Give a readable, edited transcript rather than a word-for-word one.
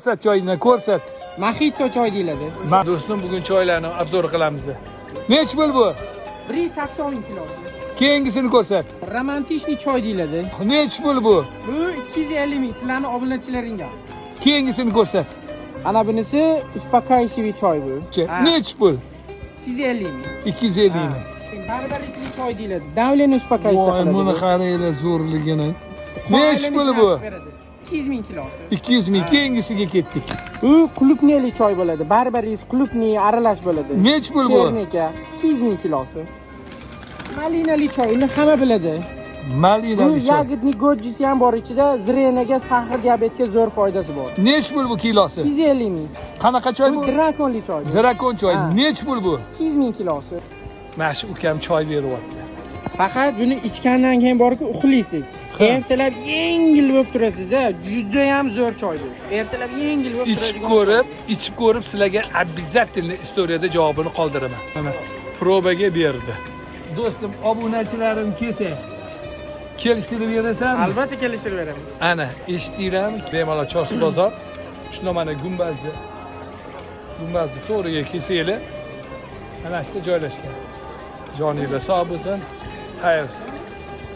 Ko'rsat, choyni ko'rsat. Мохито choy deyiladi. Ma do'stim, bugun choylarni обзор qilamiz. Nechi pul bu? 180 ming kilosi. Keyingisini ko'rsat. Романтичный choy deyiladi. Nechi pul bu? Bu 250 ming, sizlarni obunachilaringga. Keyingisini ko'rsat. Ana bunisi успокаивающий choy bu. Ha, Nechi pul? 250 ming. 250 ming. Барбарис li choy deyiladi. Давление успокаиваться Voy, qiladi. buni Bu. qaranglar zo'rligini. Qon Nechi pul aylanishini bu? ochib beradi. 200 ming kilosi. 200 ming. Keyingisiga ketdik. Bu клубника li choy bo'ladi. Барбарис, клубника aralash bo'ladi. Nechi pul bu? Черника 200 ming kilosi. Malinali choy, uni hamma biladi. Bu Malinali choy. Ягодный goji si ham bor ichida, зрение ga, сахар diabetga zo'r foydasi bor. Nechi pul bu kilosi? 250 ming. Qanaqa choy Bu bu? Дракон li choy. Дракон choy. Ha. Nechi pul bu? 200 ming kilosi. Mana shu ukam choy beryapti. Faqat buni ichgandan keyin borku, uxlaysiz. Ha. Ertalab yengil bo'lib turasiz-da, juda ham zo'r choy bu. Ertalab yengil bo'lib Ichib turadigan. ko'rib, ichib ko'rib sizlarga обязательно история da javobini qoldiraman. Mana проба ga berdi. Do'stim, obunachilarim kelsa, kelishtirib berasanmi? Albatta kelishtirib beramiz. Ana, eshitdinglarmi? Bemalol Chorsu bozor. Shunda mana gumbazni to'g'riga kelsanglar, mana shu yerda joylashgan. Joninglar sog' bo'lsin. Xayr.